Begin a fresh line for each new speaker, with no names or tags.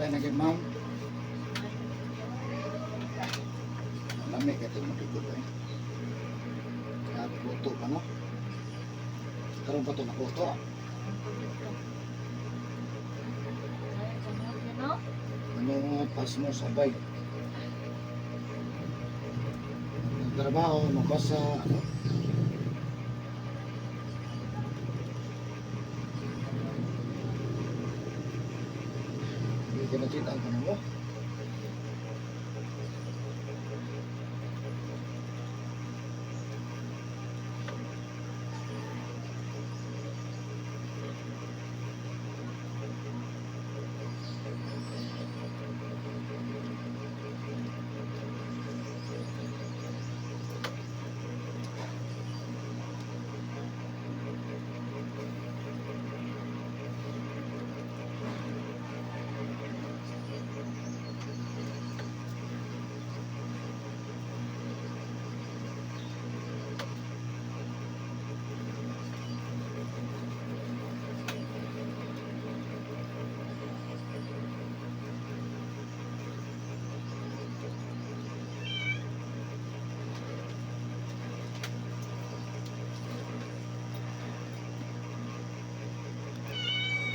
Gulay na kay ma'am. Lami kay itong matikot eh. At luto pa, no? Karon pa ito nakuto ah. Ano pas mo sabay? Nagtrabaho, mabasa, ano? Hindi ka na-cheat ang ano mo.